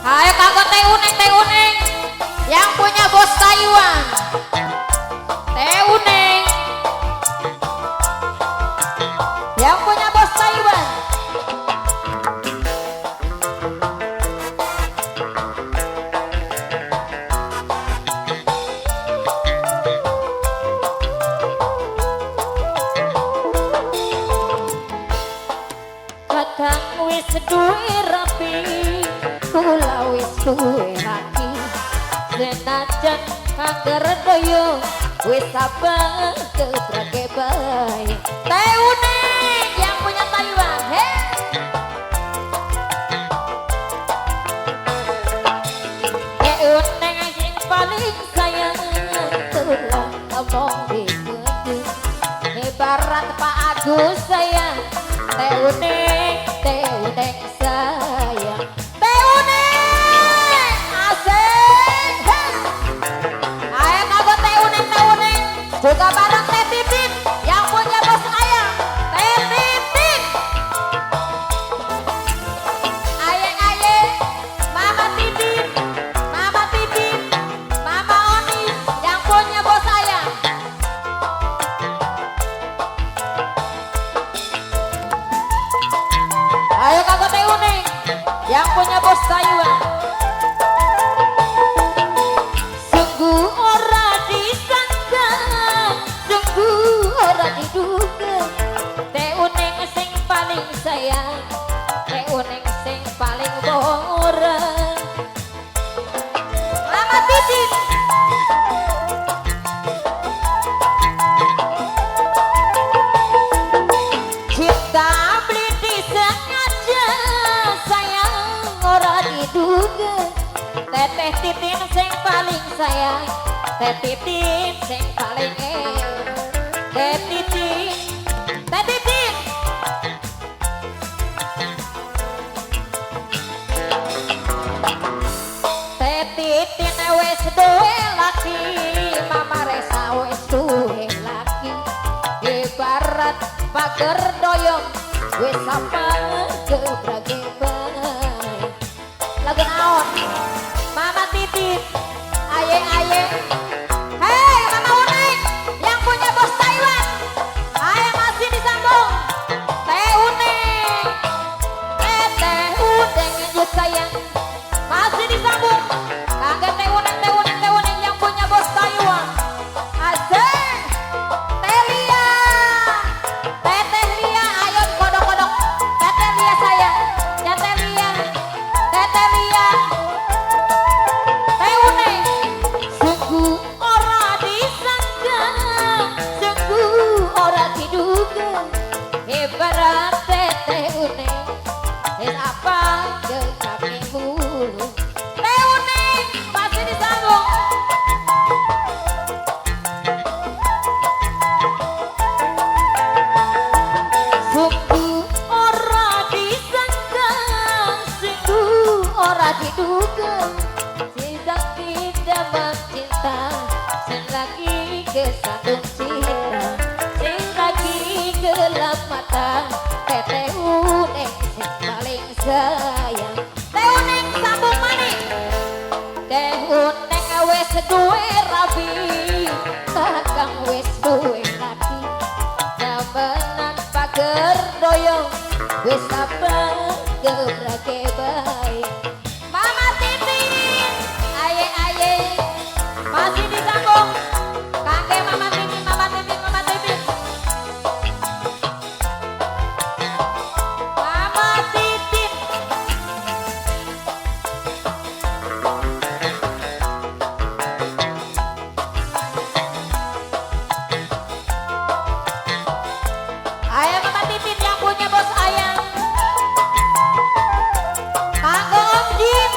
Ayo kanggo Teh Uneng, Teh Uneng yang punya bos Taiwan. Teh Uneng yang punya bos Taiwan. Kakang wis duwe rapi, kula wis duwe laki. Senajan kangger doyo wis abang kebrake bae. Teh Uneng yang punya Taiwan. Hey. Teh Uneng sing paling sayang, kula omong dikudu. Ibarat Pak Agus sayang, Teh Uneng, Teh Uneng sayang. Teh Uneng asik. Hey. Ayo kanggo Teh Uneng, Teh Uneng juga bareng Teh Titin yang punya bos ayam. Teh Titin. Aye aye, Mama Titin, Mama Titin, Mama Oni yang punya bos ayam. Ayo kanggo Teh Uneng yang punya bos Taiwan. Sungguh ora disangka, sungguh ora diduga, Teh Uneng sing paling sayang, Teh Uneng sing paling ora. Mama Titin. Cinta beli disengaja, sayang ora diduga, Teteh Titin sing paling sayang, Teh Titin sing paling Teh Titin, Teh Titin. Teh Titin wis duwe laki, Mama Resa wis duwe laki. Ibarat pager doyong wis apa gebrage bae. Lagu naon? Mama Titin, aye aye. Hei Mama Uneng yang punya bos Taiwan. Ayo masih disambung. Teh Uneng, Teh Teh Uneng yo sayang. Masih disambung. Kangge Teh Uneng, Teh Uneng, Teh Uneng yang punya bos Taiwan. Asik. Teh Lia, Teh Teh Lia, ayo kodok-kodok. Teh Teh Lia sayang, Teh Teh Lia, Teh Teh Lia. Teh Uneng. Sungguh ora disangka, sungguh ora diduga, ibarat Teh Teh Uneng wis apa kekake bulu. Teh Uneng masih disambung. Sungguh ora disangka, sungguh ora diduga, sedang tidak mencinta, sing lagi kesandung cinta, sing lagi gelap mata, Teteh Uneng sing paling sayang. Teh Uneng sambung maning. Teh Uneng wis duwe rabi, kakang wis duwe laki. Temenan pager doyong wis apa gebrake bae. Mama Titin, aye aye, masih disambung. Kangge Mama Titin, Mama Titin, Mama Titin. Mama Titin. Ayo Mama Titin yang punya bos ayam. Kanggo Om Jin,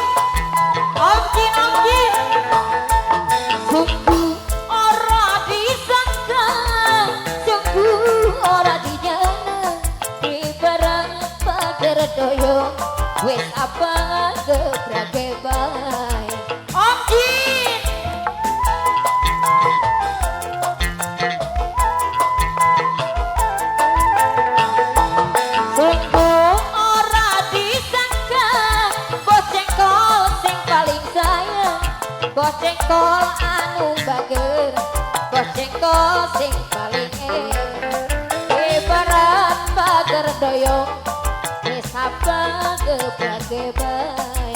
Om Jin, Om Jin. Sungguh ora disangka, sungguh ora dinyana, ibarat pager doyong wis apa gebrake bae. Om Jin. Sungguh ora disangka, bos jengkol Bos Jengkol anu bager, Bos Jengkol sing paling ibarat pager doyong wis apa geblage bae.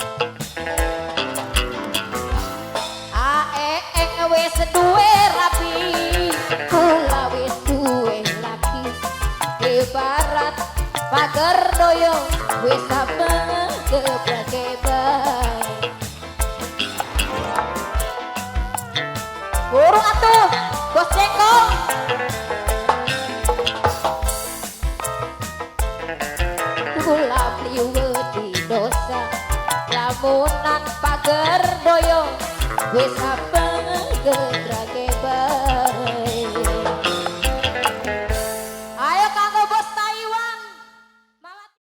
Aeng wis duwe rapi, kula wis duwe laki, ibarat pager doyong wis apa geblage bae. Burung atuh, Bos Jengkol. Kula beli wedi dosa, lamunan pager doyong wis apa gedrage bae.